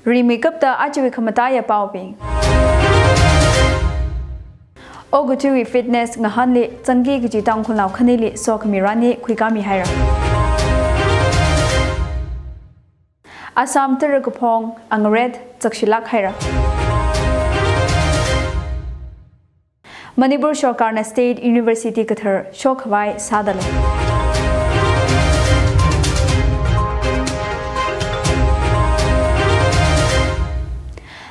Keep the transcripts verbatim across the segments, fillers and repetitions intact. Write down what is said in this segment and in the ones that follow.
Rimeikapta ajawui khamataiya paobing. Okathuiwui fitness ngahānli zangki kaji Tangkhulnao khanili sokhami rani khuikāmi haira. Assam tara kaphong angaret zakshilāk haira. Manipur sorkarna State University kathar shokhavai sādalei.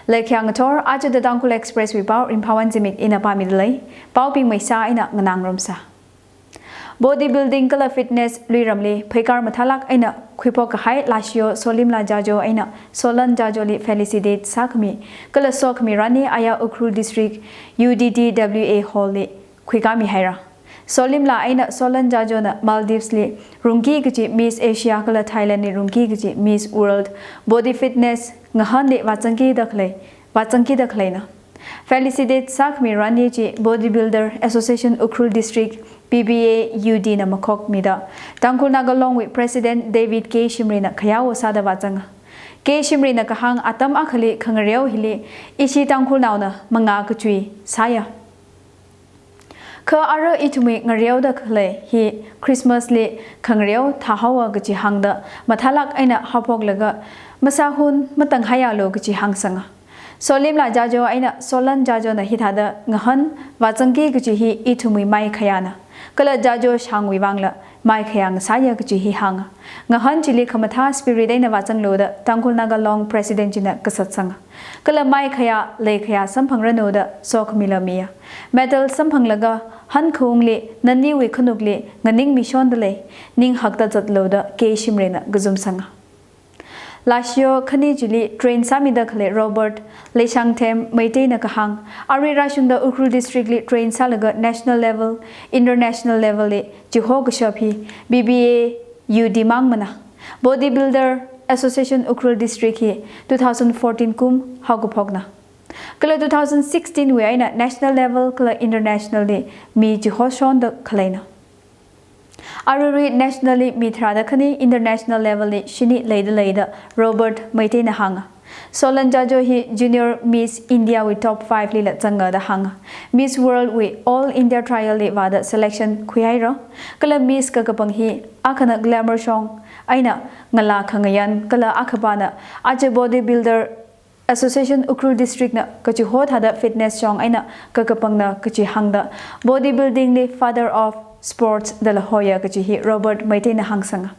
Leikhyang ngathor, aja The Tangkhul Express wui pao Ringphāwon Zimik ina pāmidalei. Paobing maisa ina nganāngarumsa. Body building kala fitness luiramli pheikar mathālāk eina khuiphok kahai Lashiyo Solimla Jajo eina Solan Jajoli felicitate sākhami kala sokhami rani aya Ukhrul District U D D W A Hall li khuikāmi haira. Solimla eina Solan Jajona Maldives li rungki kaji Miss Asia kala Thailand li rungki kaji Miss World Body Fitness ngahānli vāzangkida khalei, vāzangkida khaleina. Felicitate sākhami rani chi Bodybuilder Association Ukhrul District, B B A U D na makhokmida Tangkhul Naga Long wui President David K Shimrayna khayao sāda vāzanga. K Shimrayna kahāng atam akhali khangareo hili ishi Tangkhulnaona mangā kachui sāya. Kha ara ithumwui ngareoda khalei hi Christmas li khangareo thāhaowa kaji hāngda mathālāk eina haophoklaga masāhun matanghaialu kaji hāngsanga. Solimla Jajo eina Solan Jajona hithāda ngahān vāzangki kaji hi ithumwui maikhayāna. Kala Jajo shangwui vangla maikhayā ngasāya kaji hi hānga. Ngahān chili khamathā spirit eina vāzanglu da Tangkhul Naga Long President china kasatsanga. Kala maikhayā leikhayā samphangranu da sokhamila miya. Medal samphanglaga hankhaungli naniwui khanukli nganingmishondalei, ning hakda zatlu da K Shimrayna kazumsanga. Lashiyo khani chili train sāmida khalei Robert Leishangthem Meiteina kahāng, arui rāshungda Ukhrul District li train sālaga national level, international level li chiho kashap hi B B A U D mangmana. Bodybuilder Association Ukhrul District hi two thousand fourteen kum haokaphokna. Kala two thousand sixteen wui eina national level kala international li mi chihoshonda khaleina. Aruirui national li mi tharāda khani, international level li shini leida leida Robert Meiteina hānga. Solan Jajo hi Junior Miss India wui top five lila zanga da hānga. Miss World wui All India Trial li vāda selection khuihaira. Kala Miss kakapang hi akhana glamour shong eina ngalā khangayan kala akhapana aja Bodybuilder Association Ukhrul District na kachiho thāda fitness shong eina kakapangna kachi hāngda bodybuilding li father of sports dala hoya kachi hi Robert Meiteina hāngsanga.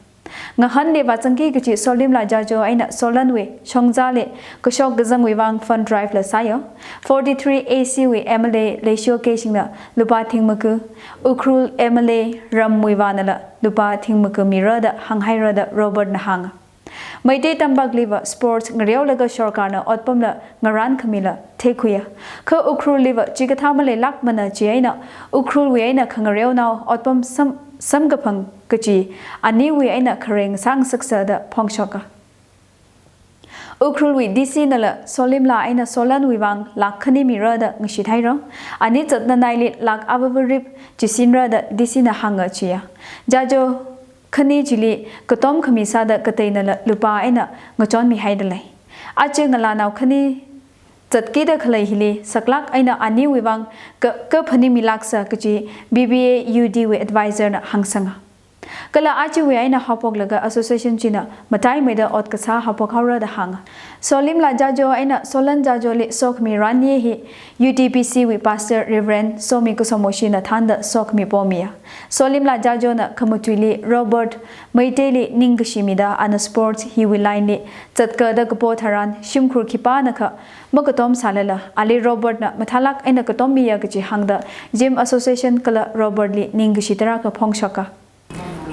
Ngahānli vāzangki kachi Solimla Jajo eina Solanwui shongzali kashok kazangwui vang fund drive la sāya. Forty-three A C wui M L A Leishiyo Keishingna lupā thingmaka, Ukhrul M L A Ram Muivahn nala lupā thingmaka mira da hānghaira da Robert na hānga. Meitei tampakliva sports ngareolaga sorkarna otpamla ngarānkhamila theikhuiya. Kha Ukhrulliva chikathā maleilākmana chieina Ukhrulwui eina khangareonao otpam sam, samkaphang kachi aniwui eina khareng sāngasaksa da phongshoka. Ukhrulwui D C nala Solimla eina Solanwui vang lakh khani mira da ngashithaira. Ani zatnanaili lakh avāvarip chisinra da D C na hānga chiya. Jajo khani chili katom khami sāda kateinala lupā eina ngachonmihaidalei. Aja ngalānao khani zatkida khalei hili saklāk eina aniwui vang ka, kaphaningmilāksa kachi B B A U D wui advisor na hāngsanga. Kala ajawui eina haophoklaga association china mataimeida ot kasā haophokhaora da hānga. Solimla Jajo eina Solan Jajoli sokhami rani hi U T B C wui Pastor Reverend Somi Kusomoshina thānda sokhami pomiya. Solimla Jajona khamatuili Robert Meiteili ningkashi mida ana sports hiwui line li zatkada kapo tharan shimkhur khipānakha makatom sālala, ali Robert na mathālāk eina katommiya kachi hāngda Gym Association kala Robert li ningkashi tarākha phongshoka.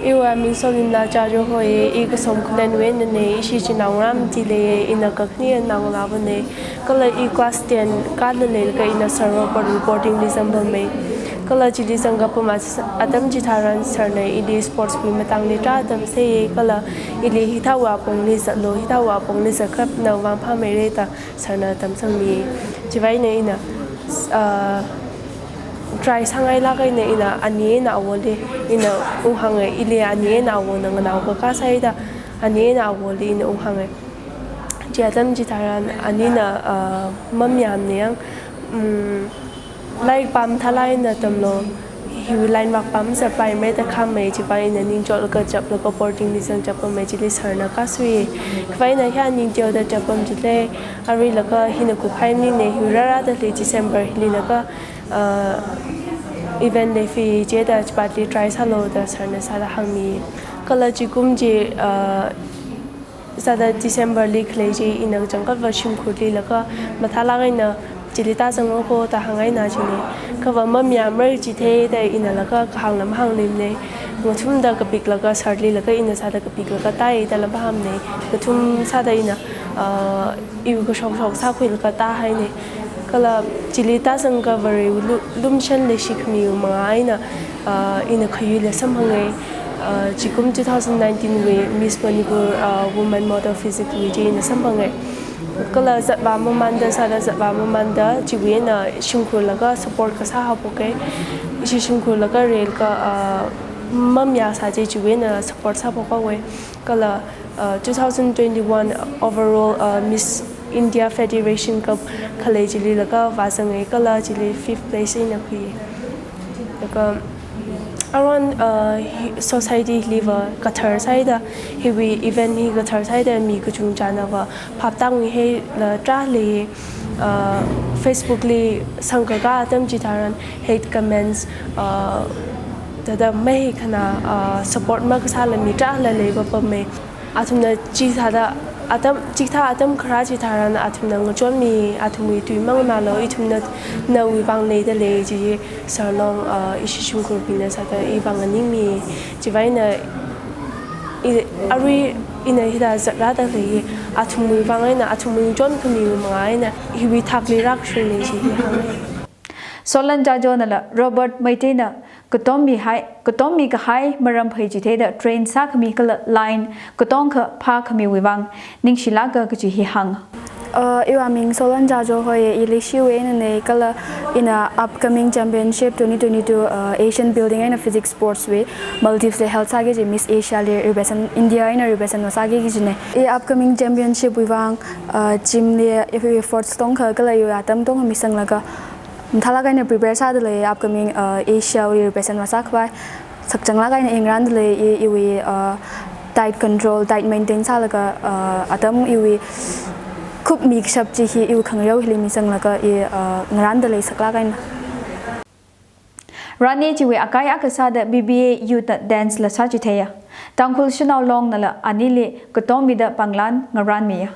Iwui aming Solimla Jajo hoiya, i Kasom Khullenwui einana, ishi chinaongarā mati leiya, ina kakhane naongalāvana. Kala i class ten kāda leilaga ina Sir Robert wui boarding li zangpama. Kala chili zangkapam atam chitharan Sir na ili sports wui matangli tarākha tamsāya, kala ili hithāwui apongli zatlu, hithāwui apongli zatkap nawui vang phāmeira da Sir na tamsangmi. Chiwui eina ina, ah, try sāngailāk eina ina ani eina avoli ina unghānga, ili ani eina avona nganao kakā sāi da ani eina avoli ina unghānga. Chi atam chitharan anina, uh, mamayāmana yang, um, lairik pam thalai na tamlo, hiwui line vak pam sāpai mei da khamei chiva ina ningchotlaga chaplaga boarding li zangchapam mei chili sir na kasui. Khavai na hia ningteo da chapam chili, aruilaga hina kuphai maningna hiwui rāra da lei December hili laga, uh, event lei fi je da chipatli try sālo da sir na sāda hāngmi. Kala chikum chi, uh, sāda December li khalei chi ina changkatva shimkhurli laga mathālak eina chili tāzanglu ko da hāngai na chine. Kava mamayāmara chithei da ina laga kahāng lam hānglimne. Ngathumda kapiklaga sir li laga ina sāda kapiklaga tāi da lam hāngmane. Ngathum sāda ina, ah, iwui kashokshok sākhuilaga tāhaine. Kala chili tāzangakha Varewui lu-, lumashan leishi khamiwui manga eina, ah, ina khayuila samphanga. Ah, chikum two thousand nineteen wui Miss Manipur, ah, Woman Model Physique wui chi ina samphanga. Kala zatvā mamānda sāda zatvā mamānda chiwui eina shimkhurlaga support kasā haophoka. Ishi shimkhurlaga rālaga, ah, mamayā sāchi chiwui eina support sāphok haowa. Kala, uh, two thousand twenty-one overall, uh, Miss India Federation Cup khalei chili laga vāzanga kala chili fifth place eina khui. Laga around, uh, hi-, society liva kathar sāhaida, hiwui event hi kathar sāhaida mi kachungchāna va phaptānguihaila tarākha lei, uh, Facebook li sangkaka atam chitharan hate comments, uh, thāda mei khana, uh, support makasāla mi tarākhala leivāpam mei. Athumna chithāda atam, chithā atam kharā chitharan athumna ngachonmi, athumwui tui manganālu, ithumna nawui vang leida lei chi sir long, uh, ishi shimkhurbingna sāda iwui vang nganingmi. Chiva eina i, arui ina hithā zatrāda lei, athumwui vang eina, athumwui ngachon khamiwui manga eina, hiwui thakli rākashungna chi hi hānga. Solan Jajo nala Robert Meitei na katom mihai, katom mikahai maram phei chitheida train sākhami kala line katongkha phākhamiwui vang ningshilāka kaji hi hānga. Uh, iwui ming Solan Jajo hoi, i leishiwui einana kala ina upcoming championship twenty twenty-two, uh, Asian Building eina Physique Sports wui Maldives li held sāki kaji Miss Asia li represent, India eina represent vāsāki kajina. I upcoming championship wui vang, uh, gym li iwui efforts tongkha kala iwui atam tongkha misanglaga mathālak eina prepare sāda lei, upcoming, uh, Asia wui represent vāsākhavai. Sakchanglak eina i ngarānda lei, i, iwui, uh, diet control, diet maintain sālaga, uh, atam iwui khupmi kashap chi hi iwui khangareo hili misanglaga i, uh, ngarānda lei saklak eina. Rani chiwui akai akha sāda B B A Youth na dance la sāchitheiya. Tangkhul Shanao Long nala anili katom mida panglan ngarānmiya.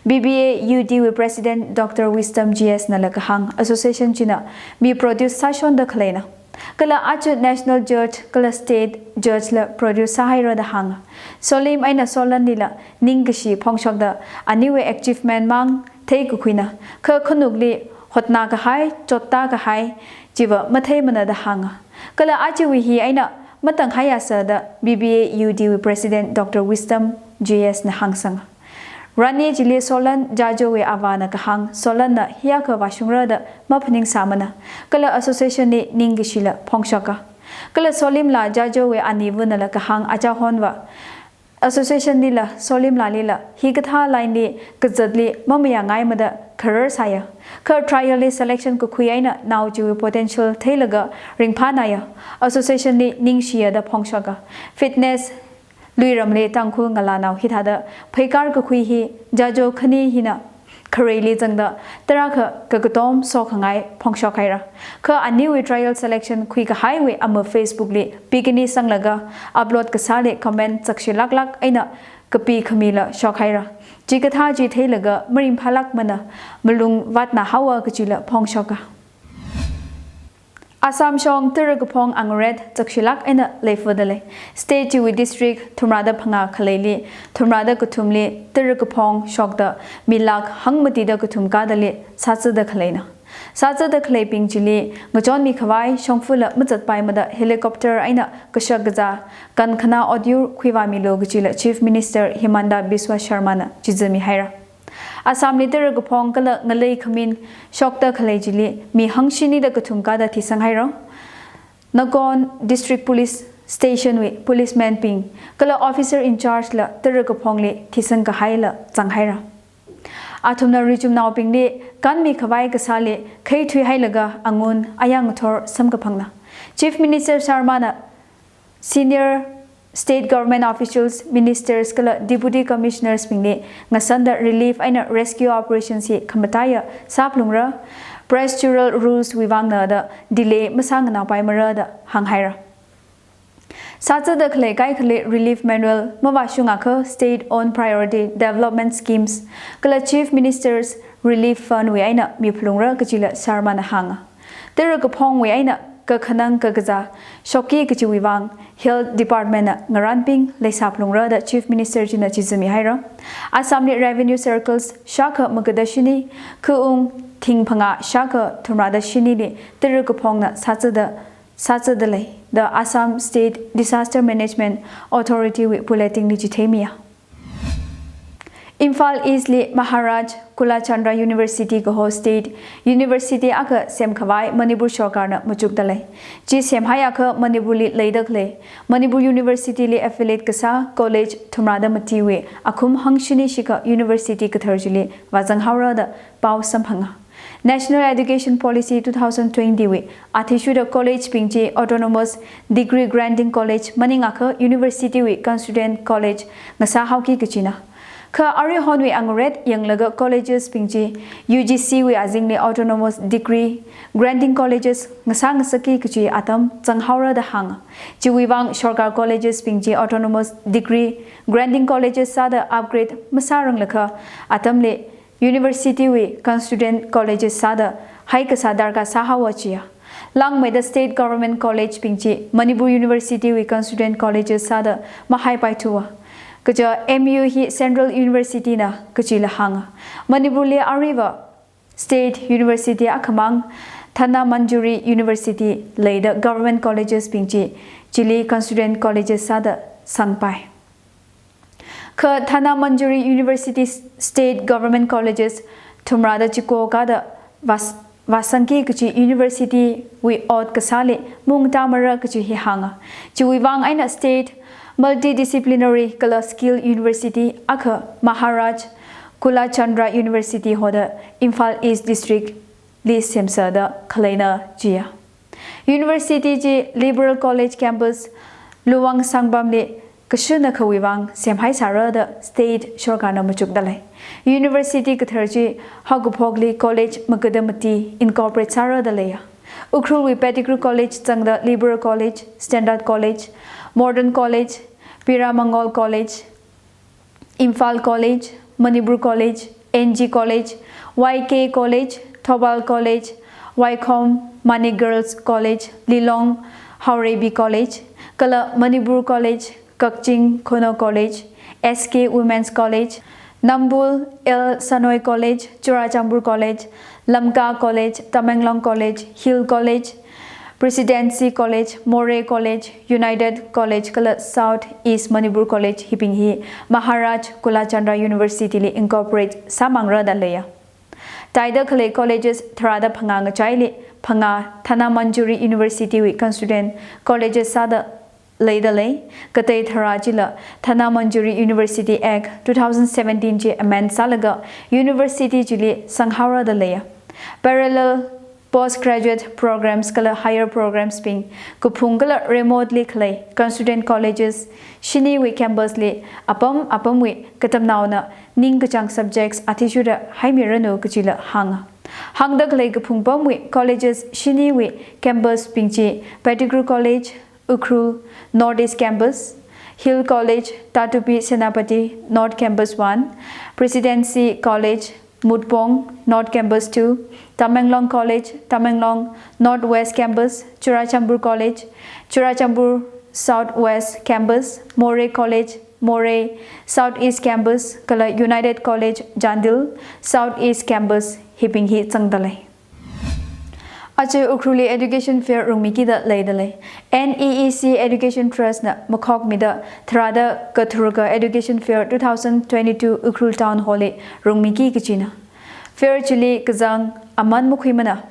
B B A U D wui President Doctor Wisdom G S nala kahāng association china mi produce sāshonda khaleina. Kala aja National Judge kala State Judge la produce sāhaira da hānga. Solim eina Solan lila ningkashi phongshokda aniwui achievement mang theikakhuina. Kha khanukli hotnakahai, chottakahai chiva matheimana da hānga. Kala ajawui hi eina matanghaiasa da B B A U D wui President Doctor Wisdom G S na hāngsanga. Rani chili Solan Jajowui avāna kahāng, Solan na hiyākha vāshungra da maphaningsāmana, kala association li ningkashila phongshoka. Kala Solimla Jajowui aniva nala kahāng achahonva association lila, Solimla lila, hikathā line li kazatli mamayāngaimada kharar sāya. Kha trial li selection kakhui eina nao chiwui potential theilaga ringphānaya. Association li ningshiya da phongshoka. Fitness, luiramli Tangkhul ngalānao hithāda pheikar kakhui hi Jajo khani hina khareili zangda tarākha kakatom sokhangai phongshok haira. Kha aniwui trial selection khuikahaiwui ama Facebook li bikini sanglaga upload kasāli comment chakshilāklāk eina kapi khamila shok haira. Chikathā chi theilaga maringphālākmana, malung vātnā haowa kajila phongshoka. Assam shong tara kaphong angret chakshilāk eina leifada lei. State chiwui district thumrada phangā khaleili thumrada kathumli tara kaphong shokda mi lakh hangmatida kathum kadali sāzada khaleina. Sāzada khaleibing chili ngachonmi khavai shongfala mazatpaimada helicopter eina kashak kazā kankhana otyur khuivāmilu kajila Chief Minister Himanta Biswa Sarma na chizami haira. Assam li tara kaphong kala ngalei khamin shokda khalei chili mi hangshinida kathum kada thisang haira. Nagaon District Police Station wui policeman bing kala officer in charge la tara kaphongli thisang kahaila zang haira. Athumna richumnaobingli kanmi khavai kasāli khaithui hailaga angun ayang ngathor samkaphangna. Chief Minister Sharmana senior state government officials, ministers kala deputy commissioners bingli ngasanda relief eina rescue operation hi khamataiya sāphalungra, procedural rules wui vangna da delay masānganāpaimara da hānghaira. Sāzada khalei kaikhali relief manual mavāshungakha state own priority development schemes kala Chief Minister's Relief Fund wui eina miphalungra kajila Sharmana hānga. Tara kaphongwui eina kakhanang kakazā shokki kajiwui vang Health Department na ngaranbing leisāphalungra da Chief Minister china chizami haira. Assamli revenue circles shākha magada shini, khaung thing phangā shākha thumrada shinili tara kaphongna sāzada sāzada lei da Assam State Disaster Management Authority wui bulletin li chitheimiya. Imphal East li Maharaj Kulachandra University kaho state university akha semkhavai Manipur sorkarna machukda lei. Chi semhaiakha Manipurli leida khalei Manipur University li affiliate kasā college thumrada matiwui akhum hangshini shikha university kathar chili vāzanghaora da pao samphanga. National Education Policy two thousand twenty wui athishurda college bing chi autonomous degree granting college maningakha university wui constituent college ngasāhaoki kajina. Kha aruihonwui angret yanglaga colleges bing chi U G C wui azingli autonomous degree granting colleges ngasāngasakki kaji atam zanghaora da hānga. Chiwui vang sorkar colleges bing chi autonomous degree granting colleges sāda upgrade masāranglakha atamli university wui constituent colleges sāda haikasā darkar sāhaowa jiya. Langmeida state government college bing chi Manipur University wui constituent colleges sāda mahaipaithuwa. Kaja M U hi central university na kajila hānga. Manipurli aruiva state university akhamang Dhanamanjuri University leida government colleges bing chi chili constituent colleges sāda sangpai. Kha Dhanamanjuri University state government colleges thumrada chiko kada vās-, vāsangki kaji university wui ot kasāli mungtamara kaji hi hānga. Chiwui vang eina state multidisciplinary kala skill university akha Maharaj Kulachandra University hoda Imphal East District li semsāda khaleina jiya. University chi Liberal College Campus, Luwang Sangpamli kashuna khawui vang semhaisāra da state sorkarna machukda lei. University kathar chi haokaphokli college magada mati incorporate sāra da leiya. Ukhrulwui Pettigrew College zangda Liberal College, Standard College, Modern College, Biramangal College, Imphal College, Manipur College, N G College, Y K College, Thoubal College, Waikhom Manik Girls College, Lilong Haorebi College, kala Manipur College, Kakching Khunou College, S K Women's College, Nambul L Shenoy College, Churachandpur College, Lamka College, Tamenglong College, Hill College, Presidency College, Moreh College, United College kala South East Manipur College hibing hi Maharaj Kulachandra University li incorporate sāmangra da leiya. Taida khalei colleges tharāda phangā ngachaili phangā Dhanamanjuri University wui constituent colleges sāda leida lei. Katei tharā chila Dhanamanjuri University Act two thousand seventeen chi amend sālaga university chili sanghaora da leiya. Parallel postgraduate programs kala higher programs bing kaphung kala remotely khalei constituent colleges shiniwui campus li apam apamwui katamnaona ningkachāng subjects athishurda haimiranu kajila hānga. Hāngda khalei kaphung pamwui colleges shiniwui campus bing chi Pettigrew College, Ukhrul North East Campus, Hill College, Tatupi Senapati North Campus one, Presidency College, Mutpong North Campus two, Tamenglong College, Tamenglong North West Campus, Churachandpur College, Churachandpur South West Campus, Moreh College, Moreh South East Campus, kala United College Chandel South East Campus hibing hi zangda lei. Aja Ukhrulli Education Fair rungmikida leida lei. N E E C Education Trust na makhokmida tharāda katharuka Education Fair two thousand twenty-two Ukhrul Town Hall li rungmiki kajina. Fair chili kazang aman makhuimana,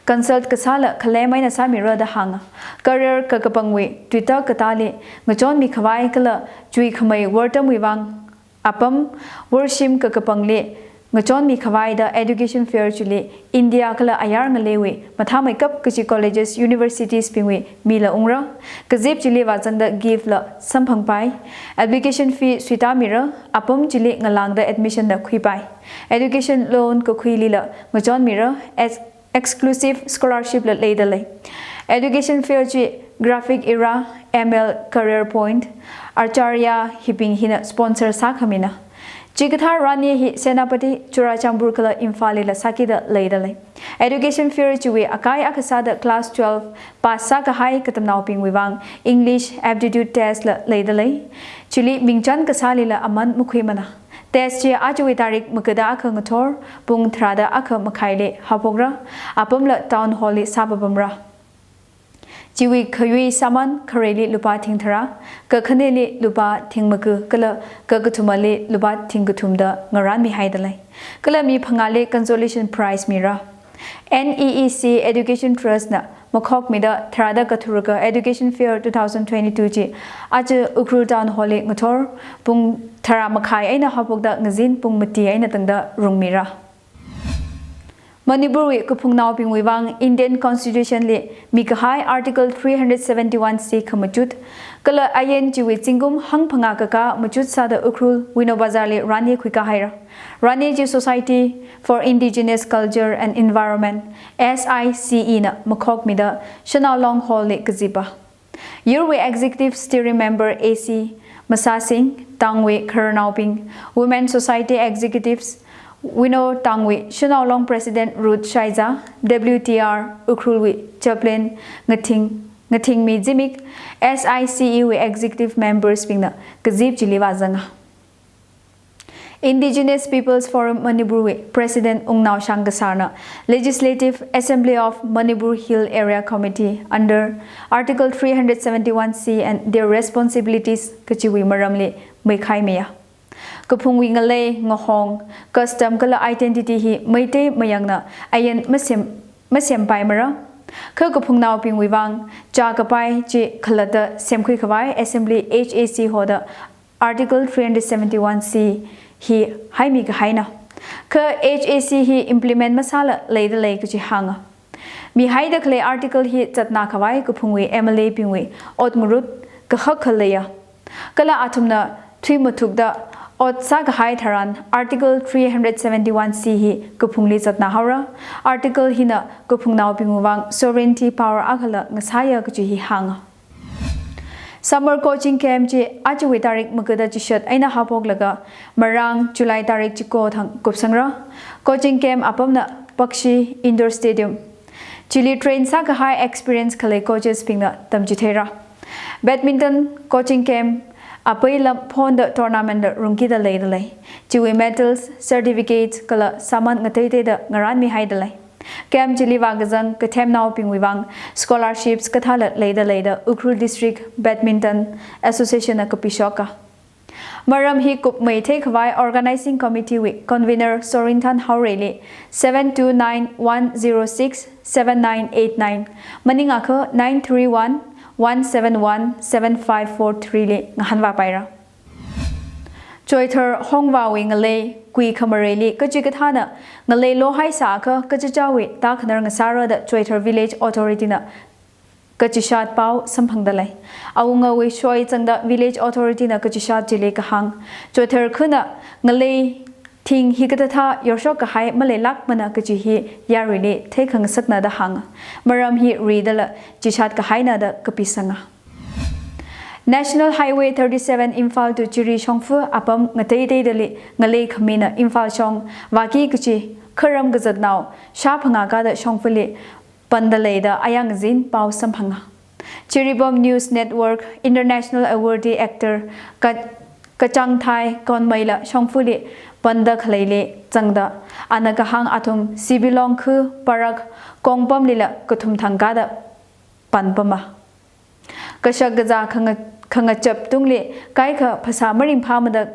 consult kasāla khalem eina sāmira da hānga. Career kakapangwui tuitak katāli ngachonmi khavai kala chuikhamei wortamwui vang apam worshim kakapangli ngachonmi khavai da education fair chili India kala ayar ngaleiwui mathāmeikap kachi colleges, universities bingwui mila ungra. Kazip chili vāzangda gift la samphangpai. Application fee suitāmira, apam chili ngalāngda admission na khuipai. Education loan kakhuilila ngachonmira, ex- exclusive scholarship la leida lei. Education fair chi Graphic Era, M L Career Point, Acharya hibing hina sponsor sākhamina. Chikathā rani hi Senapati, Churachandpur kala Imphal lila sākida leida lei. Education fair chiwui akai akha sāda class twelve pass sākahai katamnaobingwui vang English aptitude test la leida lei. Chili mingchan kasālila aman makhuimana. Test chi ajawui tarik magada akha ngathor pung tharāda akha makhaili haophokra, apamla Town Hall li sāpapamra. Chiwui khayui sāman khareli lupā thing tharā, kakhaneli lupā thing maga kala kakathumali lupā thing kathum da ngarānmihaida lei. Kala mi phangāli consolation prize mira. N E E C Education Trust na makhokmida tharāda katharukha Education Fair two thousand twenty-two chi aja Ukhrul Town Hall li ngathor pung tharā makhai eina haophokda ngazin pung mati eina tangda rungmira. Manipurwui kaphungnaobingwui vang Indian Constitution li mikahai Article three hundred seventy-one C khamachut kala ain chiwui zingkum hangphangā kakā machut sāda Ukhrul Wino Bazar li rani khuikāhaira. Rani chi Society for Indigenous Culture and Environment, S I C E na makhokmida Shanao Long Hall li kazipa. Yurwui Executive Steering Member A C Masasing, Tangwui Khararnaobing, Women Society Executives, Wino Tangwui Shanao Long President Ruth Shaiza, W T R Ukhrulwui Chaplain Ngathing, Ngathingmi Zimik, S I C E wui Executive Members bingna kazip chili vāzanga. Indigenous Peoples Forum Manipur wui President Ungnao Shangkasarna Legislative Assembly of Manipur Hill Area Committee under Article three hundred seventy-one C and their responsibilities kachiwui maramli meikhaimiya. Kaphungwui ngalei, ngahong, custom kala identity hi Meitei mayangna ain masem, masempaimara. Kha kaphungnaobingwui vang chā kapai chi khalatta semkhui khavai Assembly H A C hoda Article three hundred seventy-one C hi haimi kahaina. Kha H A C hi implement masāla leida lei kachi hānga. Mihaida khalei article hi zatna khavai kaphungwui M L A bingwui ot ngarut kahak khaleiya. Kala athumna thui mathukda ot sākahai tharan Article three hundred seventy-one C hi kaphungli zatna haora. Article hina kaphungnaobingwui vang sovereignty power akhala ngasāya kachi hi hānga. Summer coaching camp chi ajawui tarik magada chishat eina haophoklaga marāng July tarik chiko thang kupsangra. Coaching camp apamna Bakshi Indoor Stadium. Chili train sākahai experience khalei coaches bingna tamchitheira. Badminton coaching camp apei lam phonda tournament da rungkida leida lei. Chiwui medals, certificates kala sāman ngateiteida ngarānmihaida lei. Camp chili vākazang kathemnaobingwui vang scholarships kathāla leida leida Ukhrul District Badminton Association na kapishoka. Maram hi kupmeithei khavai Organizing Committee wui Convener Sorinthan Haoreili seven two nine one zero six seven nine eight nine, maningakha nine three one one seven one seven five four three li ngahānvāpaira. Choithar Hongvawui ngalei kui khamareili kachikathāna ngalei lohaisākha kachichāwui tākhanar ngasāra da Choithar Village Authority na kachishat pao samphangda lei. Awungawui shoi zangda Village Authority na kachishat chili kahāng. Choithar khana ngalei thing hikathāthā yorshok kahai maleilākmana kachi hi yaruili theikhangasakna da hānga. Maram hi ridala chishat kahaina da kapisanga. National Highway thirty-seven Imphal to Chiri shongfa apam ngateiteidali ngalei khamina Imphal shong vāki kachi kharam kazatnao shāphangā kāda shongfali panda leida ayang zin pao samphanga. Jiribam News Network International Awardee actor Ka-, Kachangthai Konmeila shongfali panda khaleili zangda, ana kahāng athum Sibilong khu parak kongpamlila kathum thang kāda panpama. Kashak kazā khanga-, khangachap tungli kaikha phasā maringphāmada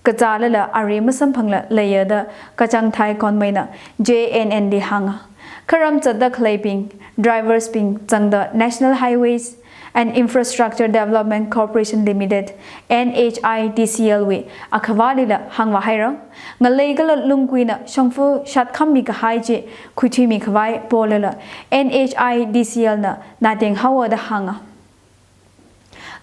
kazālala ari masamphangla leiya da Kachangthai Konmeina J N N li hānga. Kharam zatda khaleibing, drivers bing zangda National Highways and Infrastructure Development Corporation Limited, N H I D C L wui akhavālila hāngvāhaira. Ngalei kala lungkuina shongfa shatkhami kahai chi khuithuimi khavai polala N H I D C L na nateng haowa da hānga.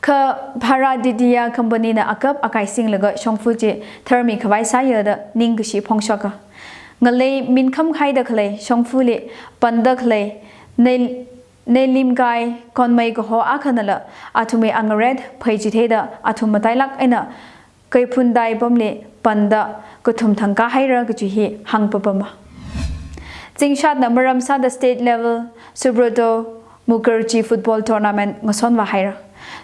Kha Bharatiya Company na akap akai singlaga shongfa chi tharmi khavai sāya da ningkashi phongshoka. Ngalei minkham haida khalei shongfali panda khalei Nei-, Neilimkai Konmei kaho akhanala athumwui angaret phei chitheida athum matailak eina Keiphundai pamli panda kathum thangkā haira kaji hi hāngpapama. Zingshatna maram sāda state level Subroto Mukherjee Football Tournament ngasonvāhaira.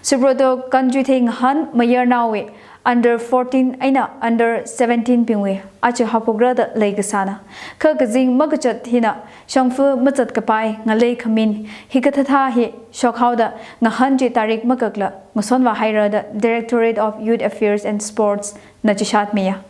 Subroto Kanjuithei ngahān mayarnaowui under fourteen eina under seventeen bingwui aja haophokra da leikasāna. Kha kazing makachat hina shongfa mazatkapai ngalei khamin hikathāthā hi shokhaoda ngahān chi tarik makakla ngasonvāhaira da Directorate of Youth Affairs and Sports na chishatmiya.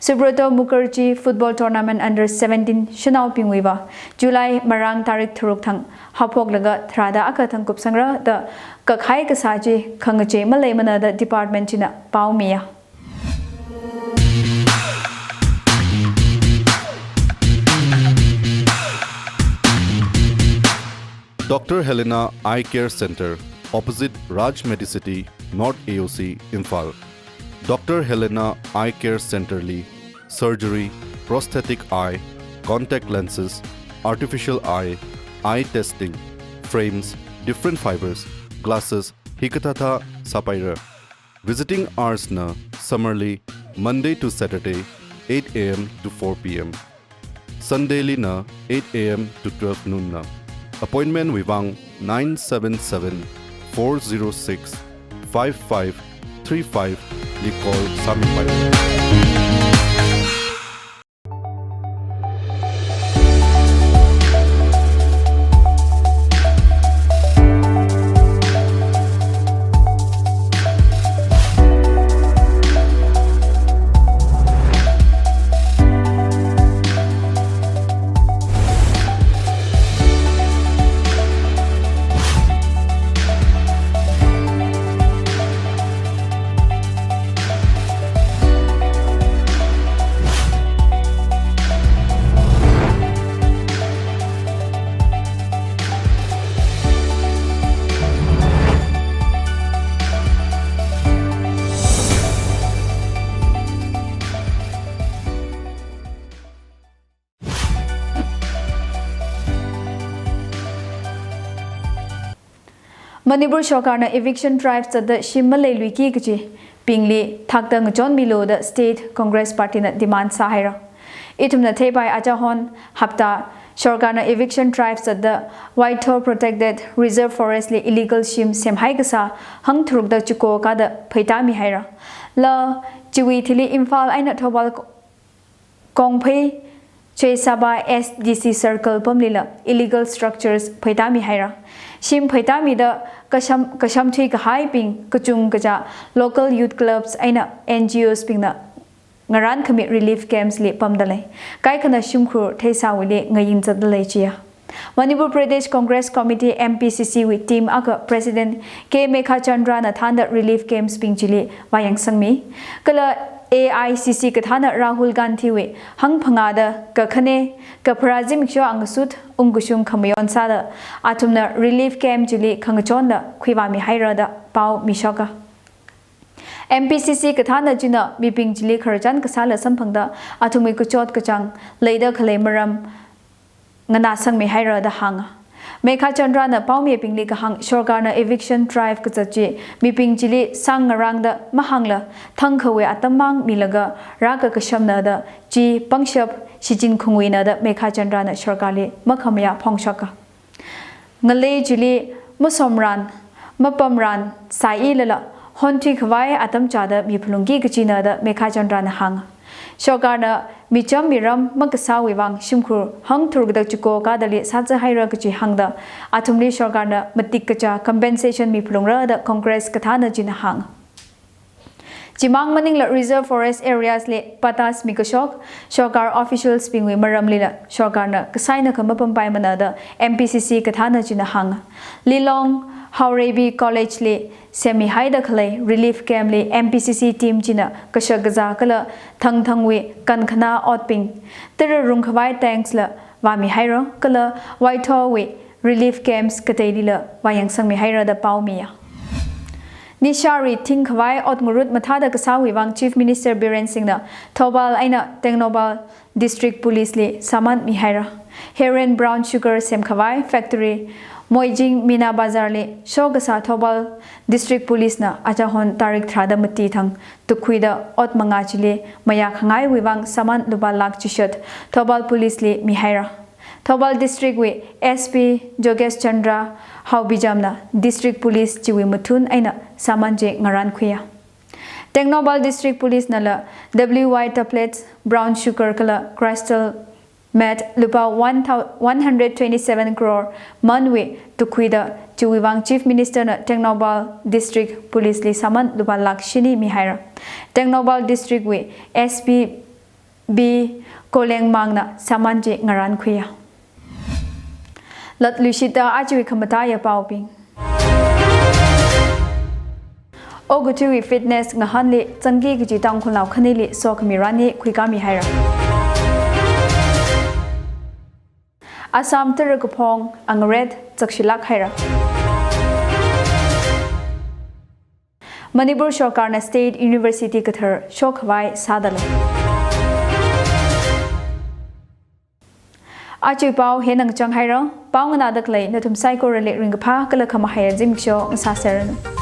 Subroto Mukherjee Football Tournament under seventeen shanaobingwuiva July marāng tarik tharuk thang haophoklaga tharāda akha thang kupsangra da kakhai kasā chi khangachei maleimana da department china paomiya. Doctor Helena Eye Care Center, opposite Raj Medicity, North A O C, Imphal. Doctor Helena Eye Care Center li surgery, prosthetic eye, contact lenses, artificial eye, eye testing, frames, different fibers, glasses, hikathāthā sāpaira. Visiting hours na summer li Monday to Saturday, eight A M to four P M. Sunday li na eight A M to twelve noon na. Appointment wuivang nine seven seven, four zero six, five five three five li call sāmipai. Manipur Sorkarna eviction drive zatda shim maleiluiki kajibingli thakta ngachonmilu da State Congress Party na demand sāhaira. Ithumna theipai achahon hapta Sorkarna eviction drive zatda Waitho Protected Reserve Forest li illegal shim semhai kasā hangtharukda chiko kada pheitāmihaira. La chiwui thili Imphal eina Thoubal Kongphei Chesaba S D C Circle pamlila illegal structures pheitāmihaira. Shim pheitāmida kasham, kashamthui kahaibing kachungkaja local youth clubs eina N G Os bingna ngarānkhami relief camps li pamda lei. Kaikhana shimkhur theisāwuili ngayin zatda lei chiya. Manipur Pradesh Congress Committee, M P C C wui team akha President K Meghachandra na thānda relief camps bing chili vāyangsangmi. Kala A I C C kathāna Rahul Gandhi wui hangphangāda kakhane kapharā zimiksho angasut ungkashung khamayon sāda athumna relief camp chili khangachonla khuivāmihaira da pao mishoka. M P C C kathāna china mibing chili khararchan kasāla samphangda athumwui kachot kachāng leida khalei maram nganāsangmihaira da hānga. Meghachandra na paomibingli kahāng Sorkarna eviction drive kazat chi mibing chili sāngarāngda mahāngla thangkhawui atam mang milaga rākakashamna da chi pangshap shichin khungwuina da Meghachandra na Sorkarli makhamayā phongshoka. Ngalei chili masomran, mapamran sāilala honthui khavai atam chāda miphalungki kachina da Meghachandra na hānga. Sorkarna micham miram makasāwui vang shimkhur hangtharukda chiko kadali sāzahaira kaji hāngda athumli Sorkarna matik kachā compensation miphalungra da Congress kathāna china hānga. Chimang maningla reserve forest areas li patas mikashok, sorkar officials bingwui maramlila sorkarna kasaina khamapampaimana da M P C C kathāna china hānga. Lilong Haorebi College li semmihaida khalei relief camp li M P C C team china kashak kazā kala thangthangwui kankhana otbing, tara rungkhavai tanks la vāmihaira kala Waithawui relief camps kateilila vāyangsangmihaira da pao miya. Nishari thingkhavai ot ngarut mathāda kasāwui vang Chief Minister Biren Singhna Thoubal eina Tengnoupal District Police li summon mihaira. Heroin brown sugar semkhavai factory Moijing Meena Bazar li shokasā Thoubal District Police na achahon tarik tharāda mati thang tukhuida ot mangā chili mayākhangaiwui vang summon lupā lakh chishat Thoubal Police li mihaira. Thoubal District wui S P Jogesh Chandra Haobijamna District Police chiwui mathun eina summon chi ngarankhuiya. Tengnoupal District Police nala W Y tablets, brown sugar kala crystal meth lupā one thou-, one hundred twenty-seven crore manwui tukhuida chiwui vang Chief Minister na Tengnoupal District Police li summon lupā lakh shini mihaira. Tengnoupal District wui S P B Kolengmangna summon chi ngarankhuiya. Latluishita ajawui khamataiya paobing. Okathuiwui fitness ngahānli zangki kaji Tangkhulnao khanili sokhami rani khuikāmihaira. Assam tara kaphong angaret zakshilāk haira. Manipur sorkarna State University kathar shokkhavai sādalei. Ajawui pao hina ngachang haira, pao nganāda khalei nathum saikorali ringkaphā kala khamahaiya zimiksho ngasāserranu.